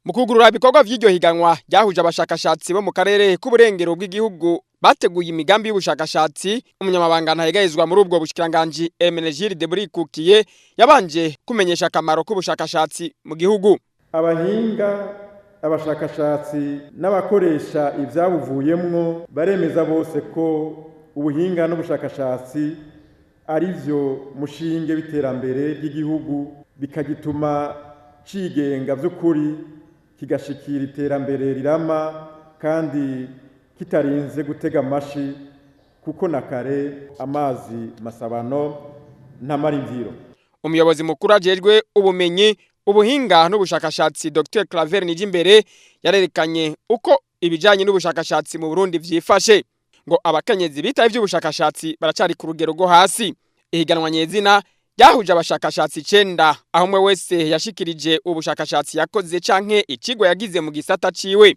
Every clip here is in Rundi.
Mu kugurura ibikorwa vy'iryo higanwa ryahuje abashakashatsi bo mu karere k'uburengero bw'igihugu bateguye imigambi y'ubushakashatsi, umunyamabanga ntahegahezwa muri ubwo bushikiranganji Hermenegilde Burikukiye yabanje kumenyesha akamaro k'ubushakashatsi mu gihugu. Abahinga, abashakashatsi n'abakoresha ivyabuvuyemwo baremeza bose ko ubuhinga n'ubushakashatsi ari vyo mushinge w'iterambere ry'igihugu, bikagituma cigenga vy'ukuri, kigashikira iterambere rirama kandi kitarinze gutega amashi, kuko na kare amazi masabano ntamara imvyiro. Umuyobozi mukuru ajejwe ubumenyi, ubuhinga n'ubushakashatsi Dr Claver Nijimbere yarerekanye uko ibijanye n'ubushakashatsi mu Burundi vyifashe, ngo abakenyezi bitaye ivy'ubushakashatsi baracari ku rugero rwo hasi. Ihiganwa nyezina ryahuje abashakashatsi 9, aho umwe wese yashikirije ubushakashatsi yakoze canke icigwa yagize mu gisata ciwe.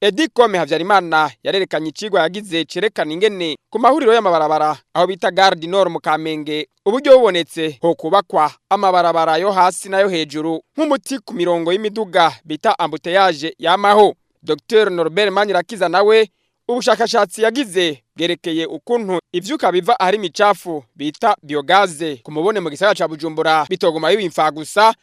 Edi Kome Havyarimana yarerekanye icigwa yagize cerekana ingene ku mahuriro y'amabarabara aho bita Gare du Nord mu Kamenge uburyo bubonetse ho kubakwa amabarabara yo hasi nayo hejuru nk'umuti ku mirongo y'imiduga bita embouteillage yamaho. Dr Norbert Manirakiza nawe ubushakashatsi yagize bwerekeye ukuntu ivyuka biva ahari imicafu bita biogaze ku mubone mu gisagara ca Bujumbura bitoguma bibimfa gusa,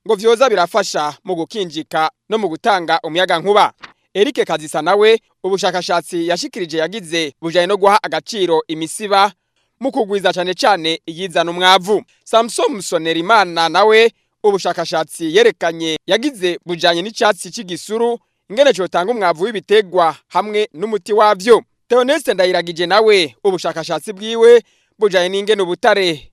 ngo vyoza birafasha mu gukinjika no mu gutanga umuyaga nkuba. Eric Kazisa nawe ubushakashatsi yashikirije yagize bujanye no guha agaciro imisiba mu kugwiza cane cane iyizana umwavu. Samson Musonerimana nawe ubushakashatsi yerekanye yagize bujanye n'icatsi c'igisuru ingene cotanga umwavu w'ibitegwa hamwe n'umuti wavyo. Theoneste Ndayiragije nawe ubushakashatsi bwiwe bujanye n'ingene ubutare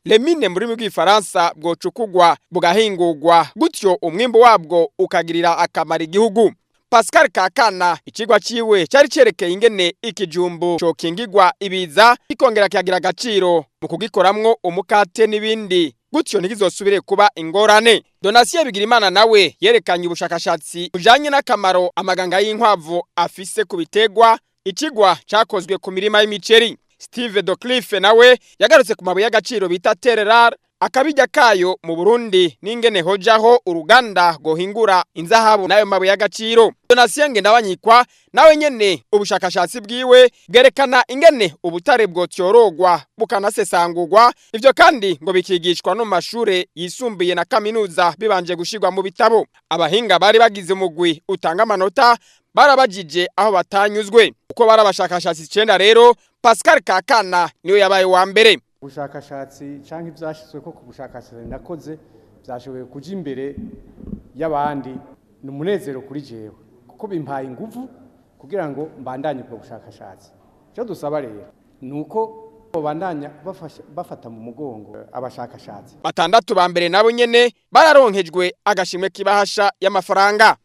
lemine muri rw'igifaransa bwocukugwa bugahingurwa, gutyo umwimbu wabwo ukagirira akamaro igihugu. Pascal Kakana icigwa ciwe cari cerekeye ingene ikijumbu cokingirwa ibiza kikongera kikagira agaciro mu kugikoramwo umukate n'ibindi, gutyo ntigizosubire kuba ingorane. Donatien Bigirimana nawe yerekanye ubushakashatsi bujanye n'akamaro amaganga y'inkwavu afise ku bitegwa, icigwa cakozwe ku mirima y'imiceri. Steve Docliffe nawe yagarutse ku mabuye y'agaciro bita terre rare, akabijya kayo mu Burundi n'ingene hojaho uruganda gohingura inzahabu nayo mabuye y'agaciro. Donatien Ngendabanyikwa nawe nyene ubushakashatsi bwiwe bwerekana ingene ubutare bwotyorogwa bukanasesangurwa, ivyo kandi ngo bikigishwa no mashure yisumbuye na kaminuza bibanje gushirwa mu bitabo. Abahinga bari bagize umugwi utanga amanota barabajije aho batanyuzwe, uko bari abashakashatsi 9 rero Pascal Kakana niwe yabaye wa mbere. Ubushakashatsi canke ivyashizwe ko ku bushakashatsi nakoze vyashoboye kuja imbere y'abandi, ni umunezero kuri jewe kuko bimpaye inguvu kugira ngo mbandanye ubwo bushakashatsi. Ico dusaba rero ni uko babandanya bafata mu mugongo abashakashatsi. 6 ba mbere nabo nyene bararonkejwe agashimwe k'ibahasha y'amafaranga.